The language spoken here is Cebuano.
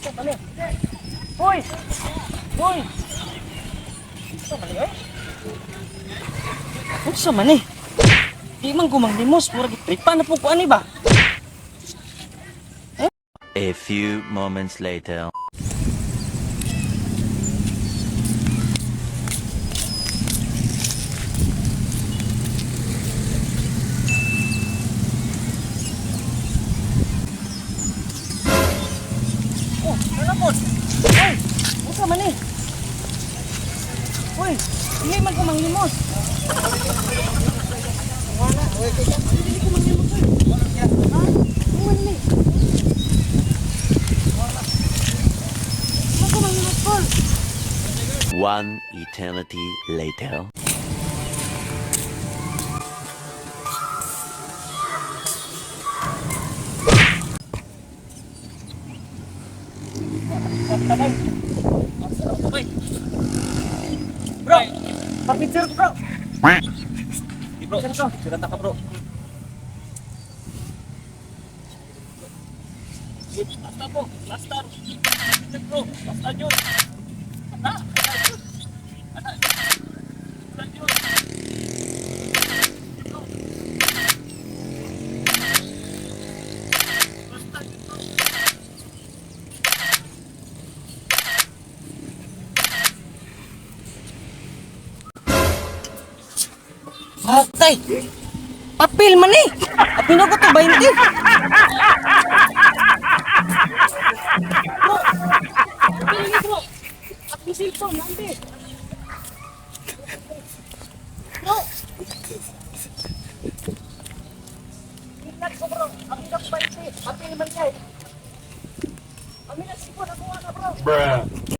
Unsa man ni? Hoy! Hoy! Unsa man ni oy? Unsa man ni? Di man gumanglimos, murag tripa na po ko ani ba? A few moments later. Oh, ano po? Hoy! Unsa man ni? Hoy, dili man ko manglimos. Wala, okay ka. Dili ko manglimos, hoy. Ha? Unsa man ni? Wala ko manglimos, Paul. One eternity later. Bro, pa-picture ko, bro. Bro, sirata ka, bro. Basta po, basta. Bro, basta yun. Ana, ana, basta yun. Patay! Papel man eh! Apin ako to, 20! Bro! Papel ni bro! Akong cellphone, nandi! Bro! Ingat ko bro! Apin ako 20! Papel man siya eh! Amin na cellphone, ako na bro! Bruh.